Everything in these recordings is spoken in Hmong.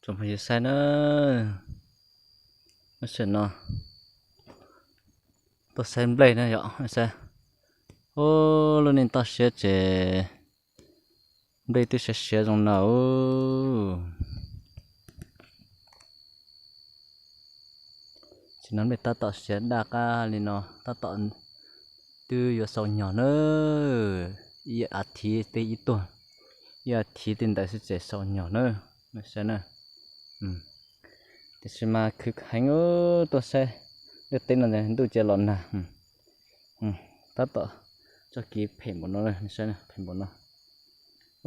Tsoom phooj ywg saib na, tam sim no tuaj saib nplej na yom, saib. Ub, lub neej toj siab ces nplej twb siav siav zoo no. Tam sim no nplej tab tom siav daj qab li no, tab tom twb yuav xaus nyog na. Ib as thiv tej ib tuag, ib as thiv tej ntawd xwb ces xaus nyog na, saib na. Tiam sis mas khwv heev, tuaj saib ntiaj teb no ntuj ces los nag. Tab tom txoj kev phem npaum no, saib phem npaum no.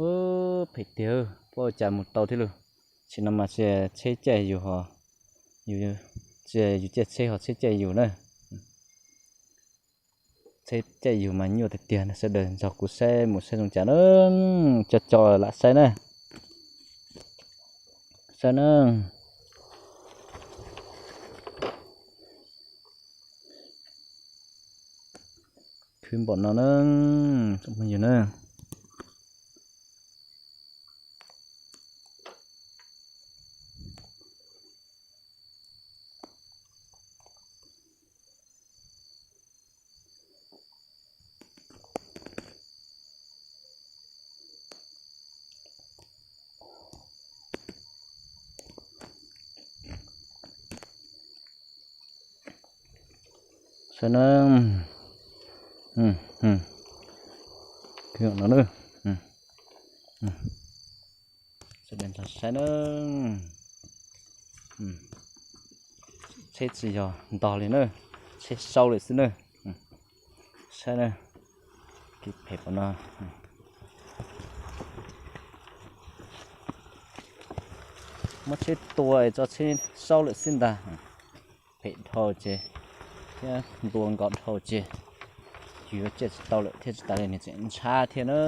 Ub, phem tiag, puas ua cas mus tau thiab lauj. Tam sim no mas tsheb caij yus ho, yus, yus caij tsheb ho tsheb caij yus na. Tsheb caij yus mas nyuaj tiag tiag na, sawv daws nrog kuv saib mus saib zoo cas na. Co co lam saib na. Saib na. Khwv npaum no na, tsoom phooj ywg na. Saib na. Saib na. Tsheb tsis yog ntog li na, tsheb saub lawm xwb na. Saib na, kev phem pom no. Muab tsheb tua es tso tsheb saub lawm xwb ntag. Phem dhau ces thiab nplua nkos dhau ces yus yuav caij tsis tau lawm thiab, tsis tas li nws tseem ntshab thiab na.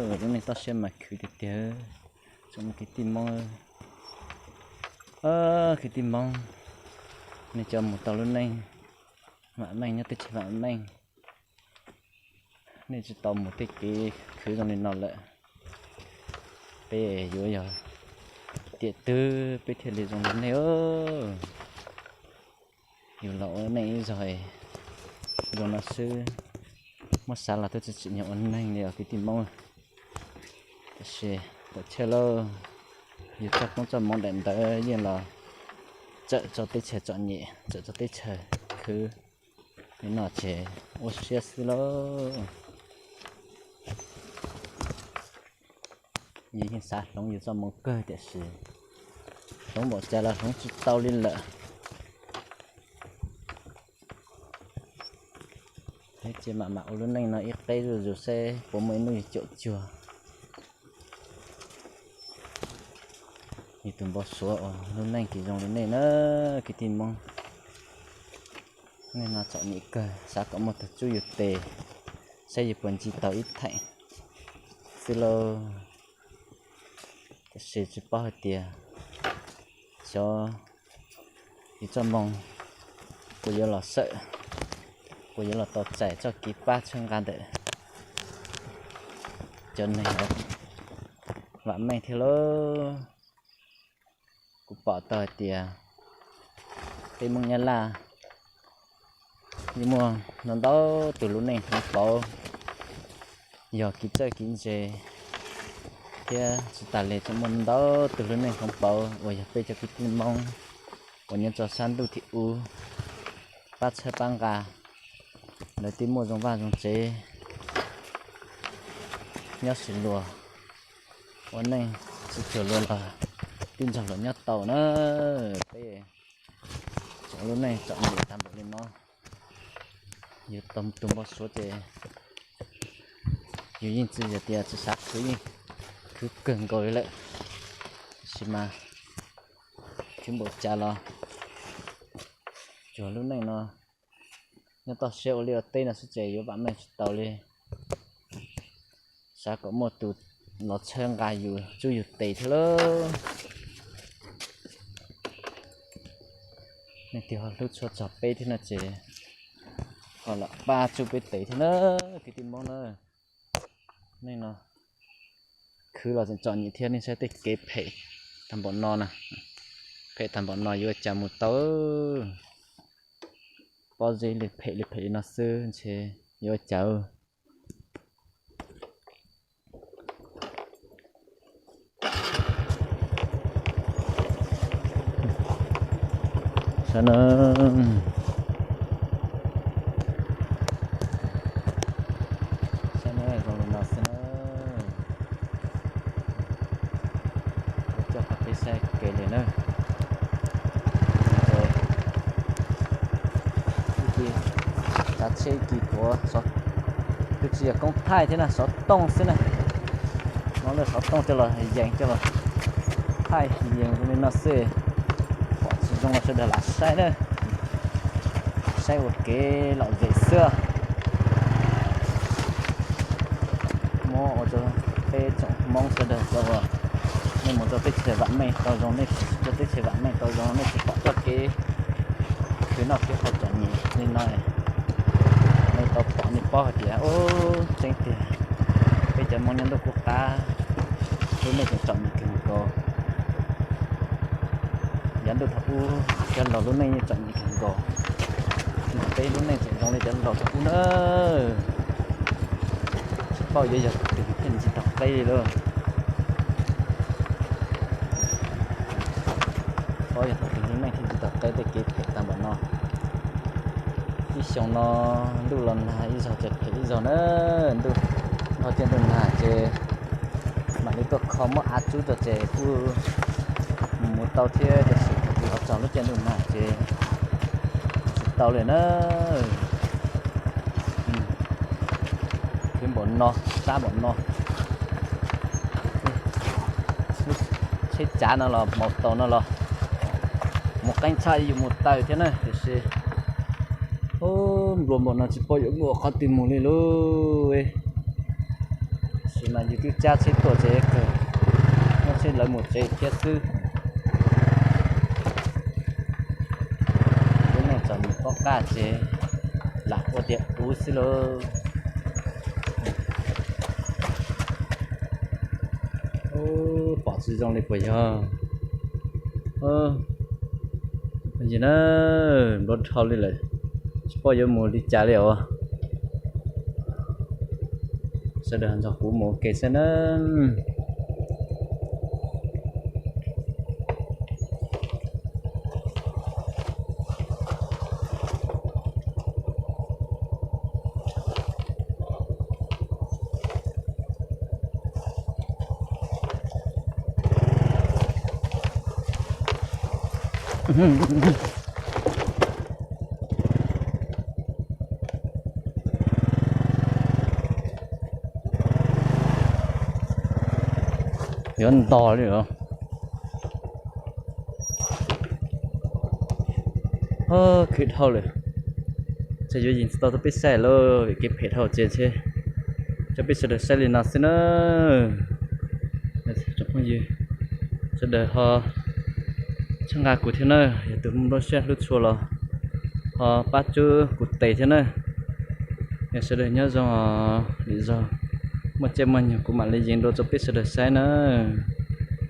Lub neej toj siab mas khwv tiag tiag. Tsoom kwv tij Hmoob, kwv tij Hmoob, nej cov mus tau lub neej vam meej nyob teb chaws vam meej, nej tsis tau mus tej kev khwv zoo li no lawm. Peb yuav yog tiam twg peb thiaj li zoo li nej. Yus los ua neej ib zaug zoo no xwb, muab xav los twb tsis tsim nyog ua neeg li os kwv tij Hmoob. Tiam sis tawm chaw lauj, yus txoj koob txoj hmoov daim ntawd yeej los txawm txog teb chaws txom nyem, txawm txog teb chaws khwv li no ces ua siab xwb lauj. Yus yeej xav hloov yus txoj hmoov kawg tiam sis hloov npaum cas los hloov tsis tau li lawm. Ces mam mam ua lub neej no ib qeb zuj zus seb puas muaj ib hnub yus caum cuag yus tus npau suav uas lub neej kis zoo li nej na kwv tij Hmoob. Nej no txom nyem kawg, xav kom muaj tus tsub yus tes saib yus puas ntsib tau ib theem xwb lauj. Tiam sis tsis paub hais tias xyov yus txoj hmoo puas yuav los xawm, puas yuav los tau txais txoj kev pab txhawb nqa ntawm cov neeg vam meej thiab lauj. Kuv pom tau hais tias peb Hmoob Nyab Laj yeej muaj ntau ntau tus lub neej hloov pauv, yog kev txawj kev ntse thiab tsis tas li tseem muaj ntau tus lub neej hloov pauv uas yog peb cov kwv tij Hmoob uas nyob rau sab ntuj thib ub pab txhawb pab nqa, lawv twb muaj zoo vaj zoo tsev nyob sib luag ua neej tsis cuag luag los twb nrog luag nyob tau na. Peb tseem ua lub neej txom nyem tag npaum li no, yus tau tus npau suav ces yus yeej tsis yog tias tsis xav khwv, yeej khwv kawg nkaus li lawm. Tiam sis mas khwv npaum cas los cuag lub neej no nyob toj siab ua liaj ua teb no xwb ces yuav vam meej tsis tau li. Xav kom muaj tus los txhawb nqa yus, tsub yus tes thiab lauj. Nej twb ho hlub tshua txog peb thiab no ces ho los pab tsub peb tes thiab na, kwv tij Hmoob na. Neej no khwv los tseem txom nyem thiab, nej saib tej kev phem Tag npaum no na, phem tag npaum no yuav ua cas mus tau. Pob zeb li phem li phem li no xwb ntshe yuav ua cas. Saib na, saib na, zoo li no xwb na. Coj peb saib kev li na. Ib kis tsav tsheb ib kis tuav, twb tsis yog koob thaij thiab na, xov tooj xwb na. Muab lub xov tooj coj los yees coj los thaij yees li no xwb. Pom tsis zoo los sawv daws lam saib na. Saib ua kev lom zem xwb. Muab ua rau peb tsoom Hmoob sawv daws tau, nej mus rau teb chaws vam meej tau zoo, nej tsis rau teb chaws vam meej tau zoo, nej tsis pom txoj kev khwv noj khwv haus txom nyem li no, nej tau pom nej paub hais tias ub, tseeb tiag, peb cov Hmoob nyob ntuj qub qab lub neej tseem txom nyem kawg nkaus. Yav ntuj thaum ub cov laus lub neej yeej txom nyem kawg nkaus, peb lub neej tseem zoo li cov laus thaum ub na. Tsis paub yuav yog tus twg thiaj li tsis tau qeb li lauj. Paub yog tus twg lub neej thiaj tsis tau qeb tej kev phem tag npaum no. Ib xyoo no ntuj los nag ib zaug ces phem ib zaug na, ntuj nrog tiaj ntuj nag ces mam li tuaj kho muab av tsub rau ces kuj mus tau thiab, tiam sis thaum twg los txog lub tiaj ntuj nag ces tsis tau li na. Khwv npaum no, sab npaum no, tsheb cav no los maus taus no los mus qeeb tshaj yus mus taw thiab na, tiam sis nplua npaum no tsis paub yuav mus qhov twg mus li lauj. Tiam sis mas yus twb cab tsheb tuaj ces kawg, muab tsheb lawv mus tsev thiab xwb. Lub neej txom nyem poob qab ces lam ua tiag ub xwb lauj. Pom tsis zoo li puas yog? Yog na, nplua dhau li lawm, tsis paub yuav mus li cas li os. Sawv daws nrog kuv mus ua ke saib na. Yuav ntog li os. Khwv dhau lawm, ces yuav yees tsis tau rau peb saib lauj, vim kev phem dhau ces ntshe coj peb sawv daws saib li no xwb na. Tsoom phooj ywg sawv daws ho txhawb nqa kuv thiab na, yog tus muaj lub siab hlub tshua los ho pab tsub kuv tes thiab na. Yog sawv daws nyob zoo, lwm zaug muaj caij muaj nyoog kuv mam li yees dua rau peb sawv daws saib na.